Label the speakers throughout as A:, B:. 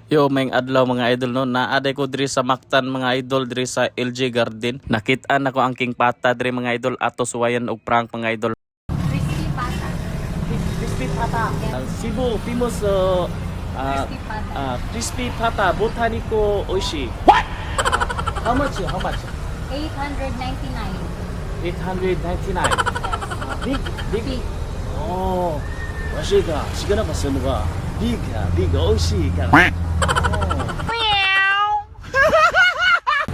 A: Yo, maayong adlaw, mga idol, no. Naa diay ko diri sa Mactan, mga idol, diri sa LG Garden. Nakita nako ang King Pata diri, mga idol, ato suwayan og prank, mga idol.
B: Crispy pata.
A: Crispy pata. Cebu famous
B: Crispy pata.
A: Crispy pata botaniko oishi. What? How much? How much?
B: 899.
A: 899.
B: Yes.
A: Big, big.
B: Big.
A: Oh, わしが知らなかったのが big, big, 美味しいから。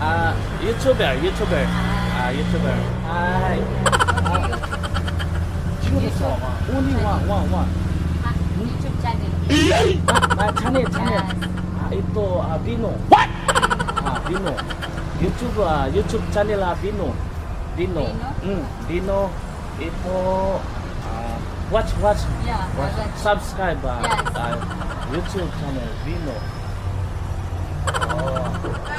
A: あ、YouTuber, YouTuber. あ、YouTuber. はい。Only one, one, one.
B: Ah, YouTube channel.
A: あ、channel, channel. あ、あ、Vino. What? あ、Vino. YouTube, あ、YouTube channel あ、Vino. Vino.
B: Vino?
A: うん、Vino. あ、watch, watch.
B: Yeah, I
A: Watch.
B: watch.
A: Subscribe
B: Yes.
A: YouTube channel Vino. Oh.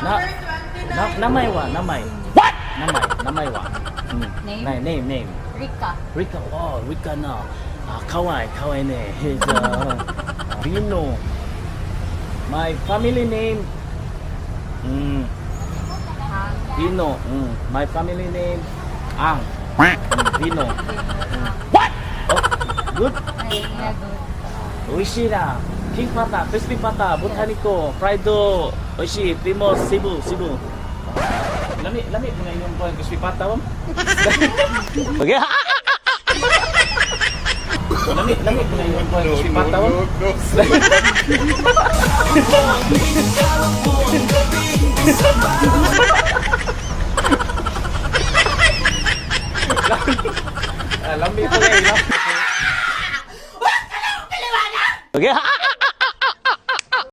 A: な、名前は名前。What? 名前、名前は。うん。
B: Name?
A: な name, name.
B: Rika.
A: Rika, oh, Rika な。あ、かわいい、かわいいね。He's Vino. My family name. うん。Vino. うん。My family name. Ang. うん、Vino. What? Oh, good.
B: Ay, yeah, good.
A: 美味しいな。King pata, crispy pata, botaniko, fried, 美味しい、famous, Cebu, Cebu. Lami, lami, mga inyong po crispy pata, ma'am. Okay. Lami, lami, mga inyong po crispy pata, ma'am. Ah, lami po kayo. Okay.